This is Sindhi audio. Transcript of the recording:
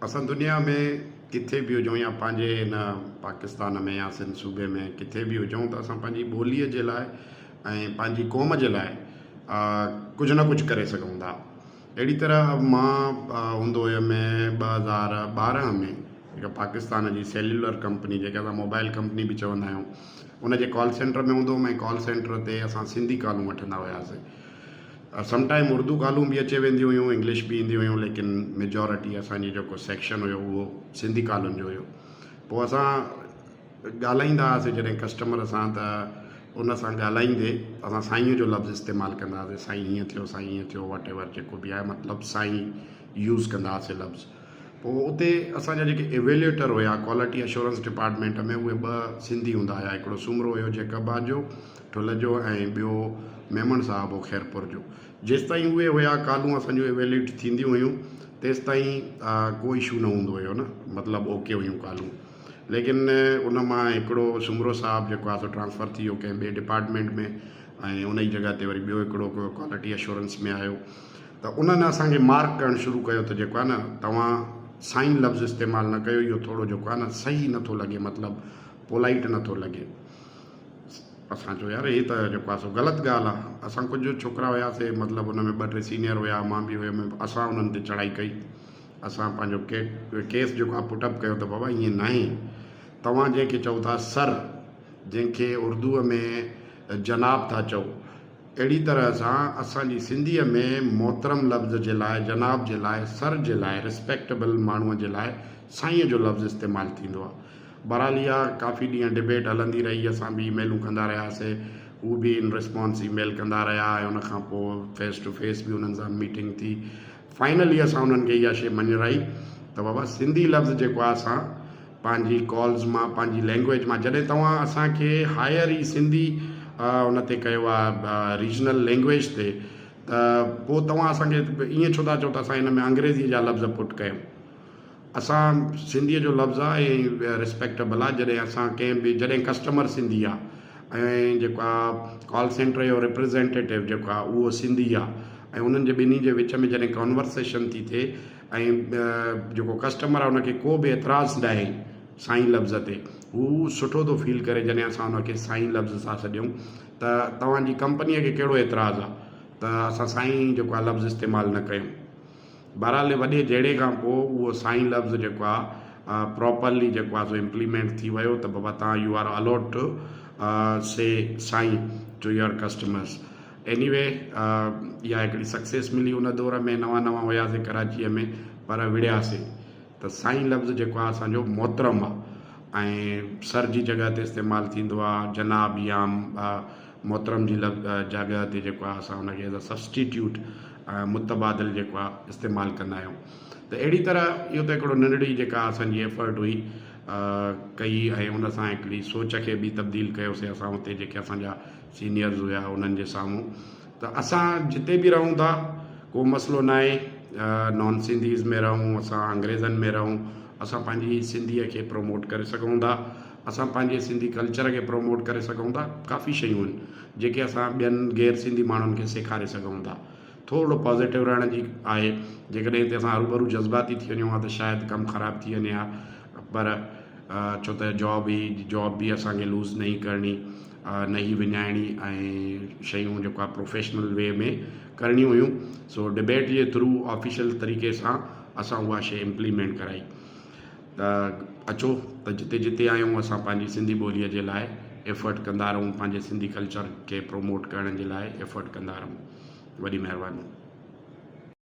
اسان دنيا ۾ ڪٿي به هجون يا پنهنجي هن پاڪستان ۾ يا سنڌ صوبي ۾ ڪٿي به هجون ته اسان پنهنجي ٻوليء جي لاء ۽ پنهنجي قوم جي لاء ڪجهه نه ڪجهه ڪري سگهون ٿا. اهڙي طرح مان هوندو هيم 2012 ۾ هڪ پاڪستان جي سيلولر ڪمپني جيڪا اسان موبائل ڪمپني به چوندا آهيون ان جي ڪال سينٽر ۾ هوندو هيم ۽ ڪال سينٽر تي اسان سنڌي ڪالون وٺندا هياسي. سم ٽائيم اردو ڪالون به اچي وينديون هيون انگلش به اينديون هيون ليڪن ميجارٽي اسان جي جيڪو سيڪشن هيو اهو سنڌي ڪالون جو هيو پوء اسان ڳالهائيندا هئاسي جڏهن ڪسٽمر سان ته ان سان ڳالهائيندي اسان سائين جو لفظ استعمال ڪندا هئاسي سائين هيئن ٿيو سائين هيئن ٿيو واٽ ايور جيڪو به آهي مطلب سائين يوز ڪندا هئاسي لفظ پوء اتي اسان جا جيڪي ايويليوٽر هيا ڪوالٽي اشورنس ڊپارٽمينٽ ۾ اهي ٻه سنڌي هوندا هيا هڪڙو سومرو هيو جيڪب آباد جو ٺل جو ۽ ٻيو ميمڻ صاحب هو خيرپور جو جيستائين اهي هيا ڪالون اسان جون ايويليوٽ ٿينديون هيون تيستائين ڪو اشو نه هوندو هيو نه مطلب اوڪي هيون ڪالون ليڪن ان مان هڪڙو سومرو صاحب جيڪو آهي سو ٽرانسفر ٿي ويو ڪنهن ٻئي ڊپارٽمينٽ ۾ ۽ ان جي جڳهه تي وري ٻيو هڪڙو ڪوالٽي اشورنس ۾ آيو ته انهن اسان کي مارڪ ڪرڻ شروع ڪيو ته جيڪو آهي نه توهان سائين لفظ استعمال نه ڪيو اهو ٿورو جيڪو آهي نه صحيح نه ٿو لڳي مطلب پولائيٽ نه ٿو لڳي. اسان چيو يار هي ته جيڪو آهي سو غلط ڳالهه آهي. اسان ڪجهه ڇوڪرا هياسي مطلب ان ۾ ٻه ٽي سينيئر هيا مان به هيم اسان انهن تي چڙهائي ڪئي اسان پنهنجو ڪيس جيڪو آهي پٽ اپ ڪيو ته بابا ائين ناهي توهان جنهن کي چئو ٿا سر جنهن کي اردوء ۾ جناب ٿا چئو اهڙي طرح سان اسان جي سنڌيء ۾ محترم لفظ جي لاء، جناب جي لاء، سر جي لاء، ريسپيڪٽيبل ماڻهوء جي لاء سائينء جو لفظ استعمال ٿيندو آهي. بهرحال اها ڪافي ڏينهن ڊبيٽ هلندي رهي، اسان به اي ميلون ڪندا رهياسي، هو به ان ريسپانس اي ميل ڪندا رهيا ۽ ان کان پوء فيس ٽو فيس به انهن سان ميٽنگ ٿي. فائنلي اسان انهن کي اها شيء مڃرائي ته بابا سنڌي لفظ جيڪو آهي اسان پنهنجي ڪالز مان پنهنجي لينگويج مان جڏهن توهان اسان کي هائر ئي سنڌي ان تي ڪيو آهي ريجنل لينگويج تي ته پوء توهان اسان کي ائين ڇو ٿا چئو ته اسان ان ۾ انگريزي جا لفظ پٽ ڪيون اسان سنڌي جو لفظ آهي ۽ ريسپيڪٽيبل آهي جڏهن اسان ڪنهن به جڏهن ڪسٽمر سنڌي آهي ۽ جيڪو آهي ڪال سينٽر جو ريپريزينٽيٽو جيڪو آهي اهو سنڌي آهي ۽ انهن جي ٻنهي جي وچ ۾ جڏهن ڪانورسيشن ٿي ٿئي ۽ جيڪو ڪسٽمر آهي ان کي ڪو به اعتراض ناهي سائين لفظ تي هو سٺو ٿو فيل ڪري جڏهن اسان ان کي سائين لفظ سان سڏيون ته توهان جي ڪمپنيء کي ڪهڙو اعتراض آهي ته اسان سائين جيڪو آهي لفظ استعمال نه ڪيون بهرحال وڏي جهيڙي کان پوء اهو سائين لفظ جيڪو آهي پراپرلي جيڪو آهي سو امپليمينٽ ٿي ويو ته بابا توهان يو آر الاؤڊ ٽو سي سائين two your customers any V اها هڪڙي سڪسيس ملي ان دور ۾ نوان نوان هياسي ڪراچيء ۾ پر وڙهياسي ته سائين لفظ جيڪو آهي اسان جو محترم آهي ۽ سر جي جڳهه تي استعمال ٿيندو آهي جناب يا محترم جي لفظ جڳهه تي جيڪو آهي اسان ان کي ايز اي سبسٽيٽيوٽ متبادل جيڪو آهي استعمال ڪندا آهيون ته اهڙي طرح اهو ته هڪڙو ننڍڙي جيڪا اسان جي ايفرٽ هئي ڪئي ۽ ان سان هڪڙي سوچ کي به تبديل ڪيوسي اسان اتي جيڪي اسان جا سينيئرز هيا انهن جي سامهون ته اسان جتي به رهون ٿا ڪو مسئلو ناهي نان سنڌيز ۾ رهون اسان انگريزن ۾ رهون اسان پنهنجي سنڌيء کي پروموٽ ڪري سگهون ٿا اسان پنهنجي سنڌي ڪلچر کي پروموٽ ڪري سگهون ٿا ڪافي شيون آهن جيڪي اسان ٻين غير سنڌي ماڻهن کي سيکاري سگهون ٿا ٿورڙو پازيٽو رهڻ جي آهي جيڪڏهن هتي اسان هروڀرو جذباتي ٿي وڃون ها ته شايد ڪم خراب ٿي وڃي ها پر ڇو ته جاب هئي جاب به اسان کي لوز نه هئي ڪرڻي نه هئي وڃائڻي ۽ شيون جيڪو آهي پروفيشنل وي ۾ ڪرڻيون هيون سو ڊبيٽ جي ٿرو آفيشل طريقي سان اسان اها شي امپليمينٽ ڪرائي ته اچو ته جتي جتي آهيون اسان پنهنجي سنڌي ٻوليء جي لاء ايفرٽ ڪندا رهون پنهنجي سنڌي ڪلچر کي پروموٽ ڪرڻ جي لاء ايفرٽ ڪندا رهون وڏي مهرباني.